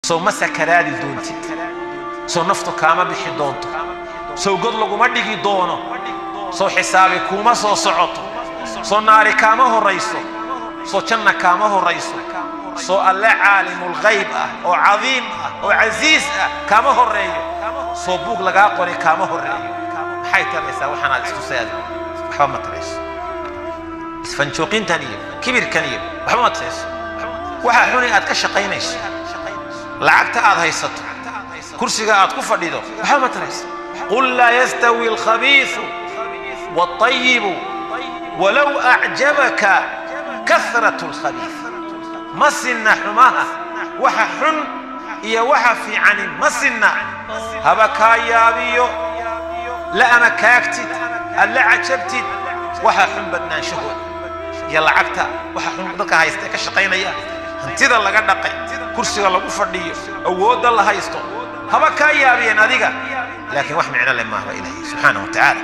Sow ma sakaraadi doontid? Sow naftu kaama bixi doonto? Sow god laguma dhigi doono? Sow xisaabi kuuma soo socoto? Soo naari kaama horrayso? Soo janna kaama horrayso? Soo alle caalimulghayb ah oo cadiim ah oo casiis ah kaama horreeyo? Soo buug lagaa qoray kaama horreeyo? Maxay taraysaa waxaanaad istusay adigu? Waxba ma tarayso. Isfanjooqintan iyo kibirkan iyo waxba ma tarayso. Waxa xuni aad ka shaqaynayso, lacagta aad haysato, kursiga aad ku fadhido, waxba ma tarayso. Qul laa yastawi alkhabiisu waalayibu walow acjabaka kahratu alkhabiis. Ma sinna xumaha, waxa xun iyo waxa fiicani ma sinna. Haba kaa yaabiyo la ama kaagtid, aad la cajabtid waxa xun badnaanshahooda iyo lacagta waxa xun dadka haysta ee ka shaqaynaya, hantida laga dhaqay, kursiga lagu fadhiyo, awoodda la haysto, haba kaa yaabiyeen adiga, laakiin wax micno leh maahba. Ilaahay subxaanahu wa tacaala.